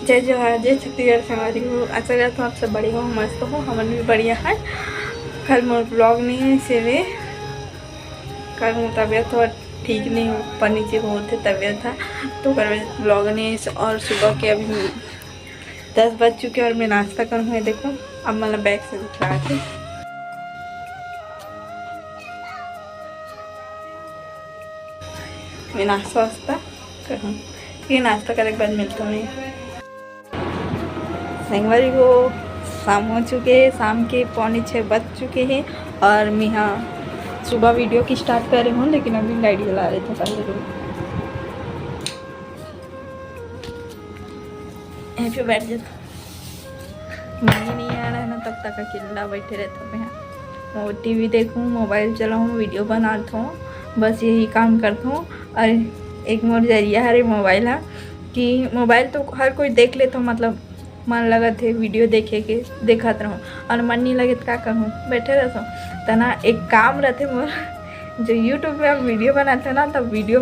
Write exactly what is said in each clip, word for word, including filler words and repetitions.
जय जोहार, जय छत्तीसगढ़ संगवारी हो। आशा करत हूँ आप सब बढ़िया हो, मस्त हो। हमन भी बढ़िया है। कल मोर vlog नहीं है, इसे वे कल मोर तबीयत थोड़ा ठीक नहीं हो, ऊपर नीचे बहुत है तबीयत है, तो कल vlog नहीं है। और सुबह के अभी दस बज चुके हैं और मैं नाश्ता करूँ हूँ। ये देखो, अब मतलब बैग से दिखा के मैं नाश्ता वास्ता करूँ, फिर नाश्ता करे के बाद मिलता हूँ मैं। संगवारी हो, शाम हो चुके हैं, शाम के पौने छः बज चुके हैं और मैं यहाँ सुबह वीडियो की स्टार्ट कर रही हूँ, लेकिन अभी लाइट जला रहे थे पहले तो। यहीं पे बैठ जाता। मम्मी नहीं आ रहा है ना, तब तक अकेला बैठे रहता मैं। वो टीवी देखूँ, मोबाइल चलाऊँ, वीडियो बनाता हूँ, बस यही काम करता हूँ। और एक मोर जरिया हरे मोबाइल है कि मोबाइल तो हर कोई देख लेता, मतलब मन लगत है वीडियो देखे के, देखत रहूँ, और मन नहीं लगे तो का करूँ, बैठे रहता। तना एक काम रहते मोर, जो YouTube में हम वीडियो बनाते ना, तब वीडियो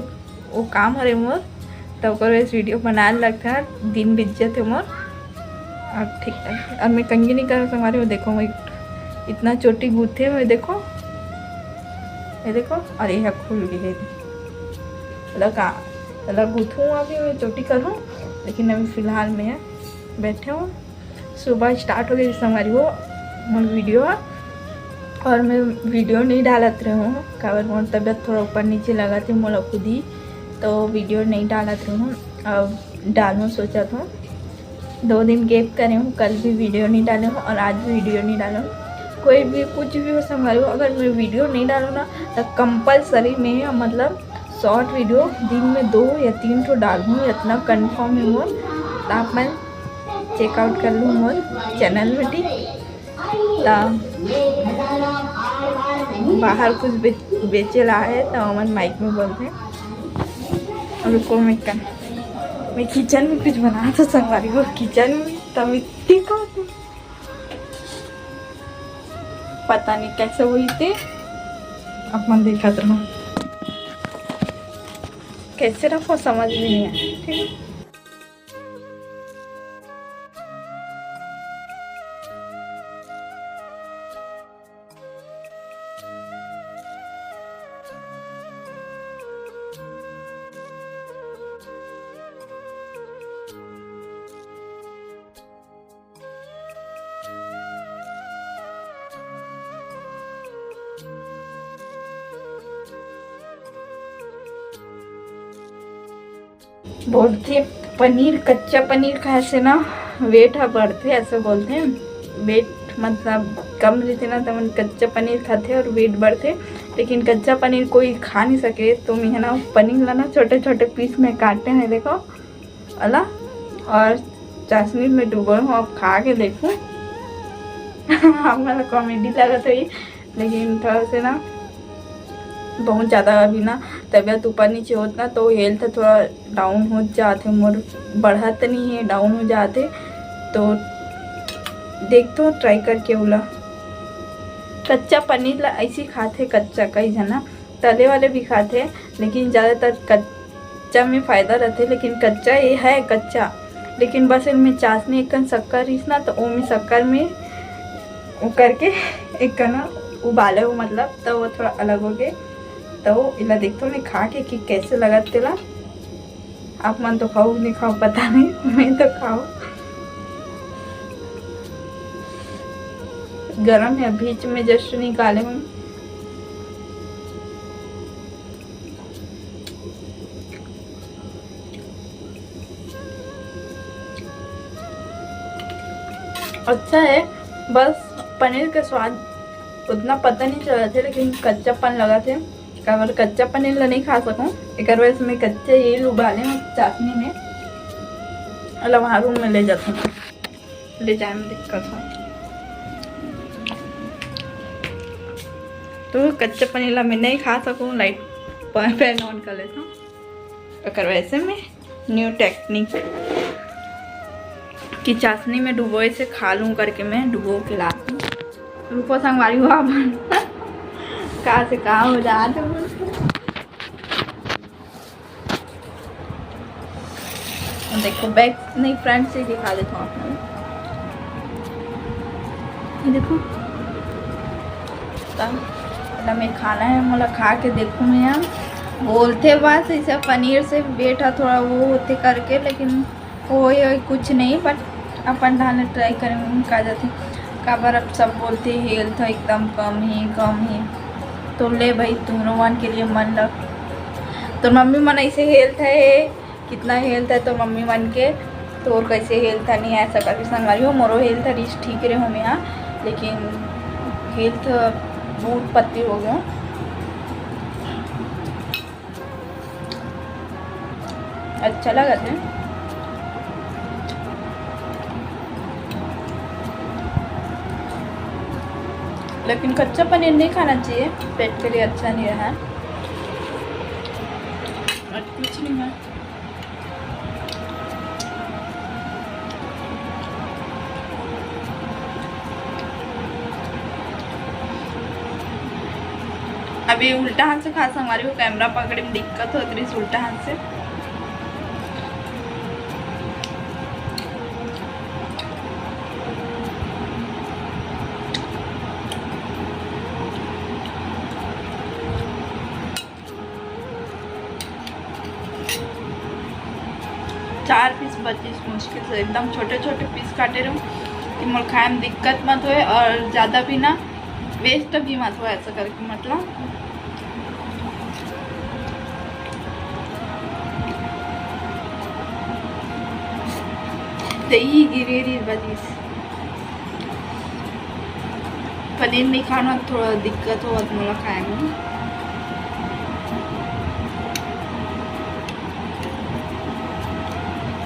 वो काम हरे मोर, तो ओकर वजह से वीडियो बनाए लगथे, दिन बीत जाथे मोर। अब ठीक है, अब मैं कंघी नहीं कर सकूँ। अरे वो देखो, मैं इतना चोटी गूथे, मैं देखो, ये देखो, अरे यह खुल गई है। लगा, लगा गूथूँ, अभी मैं चोटी करूँ, लेकिन अभी फिलहाल मैं बैठे हूँ। सुबह स्टार्ट हो गई संगवारी हो मोर वीडियो, और मैं वीडियो नहीं डालत रहे हूँ, काबर मोर तबीयत थोड़ा ऊपर नीचे लगा थे मोला खुद ही, तो वीडियो नहीं डालत रहे हूँ। अब डालूँ सोचत हूँ, दो दिन गैप करे हूँ, कल भी वीडियो नहीं डाले हूँ और आज भी वीडियो नहीं डाले हूँ। कोई भी कुछ भी हो संगवारी हो, अगर मैं वीडियो नहीं डालूँ ना, तो कंपलसरी में, मतलब शॉर्ट वीडियो दिन में दो या तीन ठो डालूँ, इतना कन्फर्म है मोर। तो आप मन चेकआउट कर लूँ मोर चैनल बेटी। त बाहर कुछ बेच-, बेचे ला है, तो हमन माइक में बोलते हैं। रुको, मैं कर, मैं किचन में कुछ बना तो संगवारी हो, किचन में तब इतनी को पता नहीं कैसे हुई थी। अपन देखत रहो, कैसे रखो समझ में नहीं आया। ठीक है। बोलथे पनीर, कच्चा पनीर खाए से ना वेट ह बढ़थे, ऐसा बोलथे। वेट मतलब कम रहिथे ना, त मन कच्चा पनीर खाथे और वेट बढ़थे। लेकिन कच्चा पनीर कोई खा नहीं सके, तो मैं है ना पनीर ला ना छोटे छोटे पीस में काटे हैं, देखो, अला, और चाशनी में डुबोए हूँ। अब खा के देखूँ। हमला कॉमेडी लगत होही, लेकिन थोड़ा से ना बहुत ज़्यादा अभी ना तबीयत ऊपर नीचे होत ना, तो हेल्थ थोड़ा डाउन हो जाथे मोर, बढ़त नहीं है, डाउन हो जाथे। तो देखथों ट्राई करके उला। कच्चा पनीर ला ऐसी खाथे, कच्चा, कई झन ना तले वाले भी खाथे, लेकिन ज़्यादातर कच्चा में फ़ायदा रहथे। लेकिन कच्चा ये है कच्चा, लेकिन बस इनमें चाशनी, एक कन शक्कर रहिस ना, तो ओमे शक्कर में वो करके एक कन उबाले हो, मतलब, तो वो थोड़ा अलग हो गए। तो इला देखथों मैं खा के कि कैसे लगत तेला। आप मन तो खाओ नहीं खाओ पता नहीं, मैं तो खाओ। गरम है, बीच में जस्ट निकाले हूँ। अच्छा है, बस पनीर का स्वाद उतना पता नहीं चलथे, लेकिन कच्चापन लगथे। काबर कच्चा पनीर ला नहीं खा सकूँ, एकर वजह से मैं कच्चा ये उबाले हूँ चाशनी में, अला वहाँ रूम में ले जाता हूँ। ले जाए में दिक्कत हो। तो कच्चा पनीर ला मैं नहीं खा सकूँ, लाइट फैन ऑन कर लेता हूँ। ओकर वैसे में न्यू टेक्निक कि चाशनी में डुबोए से खा लूँ करके मैं डुबो के लाती हूँ। रुको संगवारी हो, आप कहाँ से कहाँ हो जाते हो। देखो, बैक नहीं, फ्रंट से दिखा देता हूँ आप लोग। ये देखो, का ना मैं खाना है, मोला खा के देखूँ मैं। यहाँ बोलते बस ऐसा पनीर से पेट ह थोड़ा वो होते करके, लेकिन कोई, कोई कुछ नहीं, बट अपन ढाल ट्राई करेंगे का जाते। काबर अब सब बोलते हेल्थ एकदम कम ही, कम ही। तो ले भाई, तुमरो मन के लिए मन लग। तो मम्मी मन ऐसे हेल्थ है, कितना हेल्थ है तो मम्मी मन के, तोर कैसे हेल्थ है नहीं है, ऐसा करके संगवारी हो। मोरो हेल्थ है, ठीक रहे हूँ मैं यहाँ, लेकिन हेल्थ बहुत पत्ती हो गया। अच्छा लगा थे, लेकिन कच्चा पनीर नहीं खाना चाहिए, पेट के लिए अच्छा नहीं रहा। और कुछ नहीं है। अभी उल्टा हाथ से खा संगवारी हो, कैमरा पकड़े में दिक्कत होत रही उल्टा हाथ से। चार पीस बचिस मुश्किल से, एकदम छोटे छोटे पीस काटे रहूँ कि मोर खाए में दिक्कत मत होए और ज़्यादा भी ना वेस्ट भी मत होए, ऐसा करके मतलब। दही गिरे रही बचिस। पनीर नहीं खाना, थोड़ा दिक्कत होवत मोला खाए में,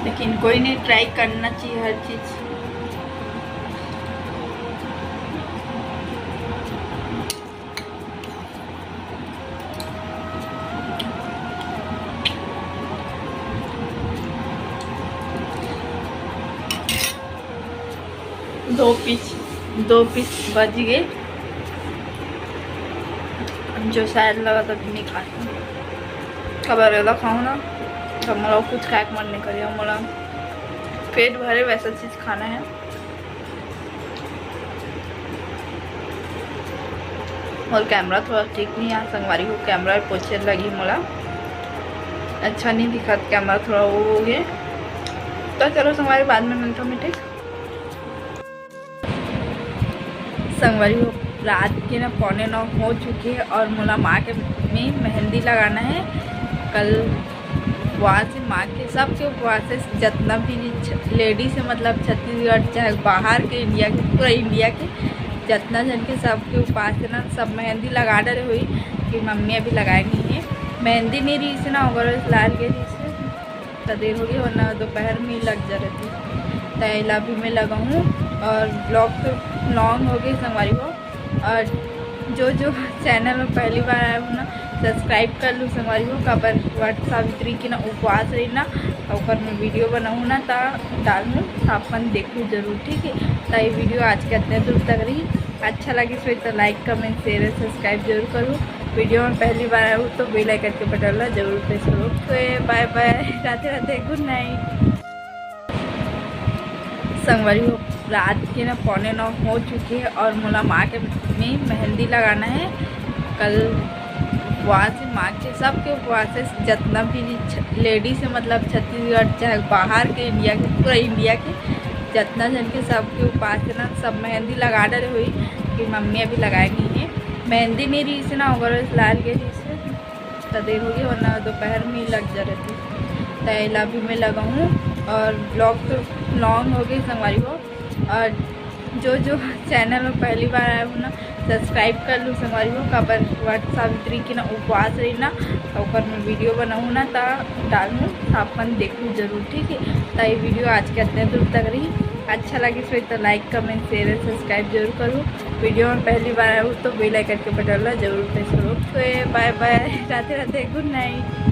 लेकिन कोई नहीं, ट्राई करना चाहिए हर चीज़। दो पीस, दो पीस बच गए। जो शायद लगा था नहीं खाए, कब अलग खाऊँ ना, तो मोला कुछ खाए के मन नहीं करिए। मोला पेट भरे वैसा चीज़ खाना है। और कैमरा थोड़ा ठीक नहीं है संगवारी हो, कैमरा पोछे लगी मोला, अच्छा नहीं दिखत कैमरा, थोड़ा वो हो गए। तो चलो संगवारी, बाद में मिलता हूँ मैं, ठीक। संगवारी हो, रात के ना पौने नौ हो चुके हैं और मोला माँ के में मेहंदी लगाना है। कल उपवास है माँ के, सबके उपवास है, जितना भी लेडीज है, मतलब छत्तीसगढ़, चाहे बाहर के, इंडिया के, पूरा इंडिया के जितना जन के, सबके उपवास है ना, सब मेहंदी लगा डरे हुई कि मम्मी अभी लगाए नहीं है। मेहंदी नहीं रही से ना, ओवरऑल लाल गई रही से, तो देर हो गई, वरना दोपहर में ही लग जा रहती। तो एला भी मैं लगाऊँ और ब्लॉग तो लॉन्ग हो गई संगवारी हो। और जो जो चैनल में पहली बार आए हो ना, सब्सक्राइब कर लूँ संगवारी हो, काबर वट सावित्री के ना उपवास रही ना, तो ओकर मैं वीडियो बनाऊँ ना, ता डालूँ, तो अपन देखू जरूर, ठीक है। तो ये वीडियो आज के इतने दूर तक रही। अच्छा लगे फिर तो लाइक, कमेंट, शेयर, सब्सक्राइब जरूर करूँ। वीडियो में पहली बार आए हो तो बेल आइकन के बटन ला जरूर प्रेस करो। ओके, बाय बाय, राधे राधे, गुड नाइट। संगवारी हो, रात के ना पौने नौ हो चुके हैं और मोला माँ के में मेहंदी लगाना है। कल उपवास है माँ के, सबके उपवास है, जितना भी लेडीज है, मतलब छत्तीसगढ़, चाहे बाहर के, इंडिया के, पूरा इंडिया के जितना जन के, सबके उपवास है ना, सब मेहंदी लगा डरे हुई कि मम्मी अभी लगाए नहीं है। मेहंदी नहीं रही से ना, ओवरऑल लाल गई रही से, तो देर हो गई, वरना दोपहर में ही लग जा रहती। तो एला भी मैं लगाऊँ और ब्लॉग तो लॉन्ग हो गई संगवारी हो। और जो जो चैनल में पहली बार आए हो ना, सब्सक्राइब कर लूँ संगवारी हो, काबर वट सावित्री के ना उपवास रही ना, तो ओकर मैं वीडियो बनाऊँ ना, ता डालूँ, तो अपन देखू जरूर, ठीक है। तो ये वीडियो आज के इतने दूर तक रही। अच्छा लगे फिर तो लाइक, कमेंट, शेयर, सब्सक्राइब जरूर करूँ। वीडियो में पहली बार आए हो तो बेल आइकन के बटन ला जरूर प्रेस करो। ओके, बाय बाय, राधे राधे, गुड नाइट।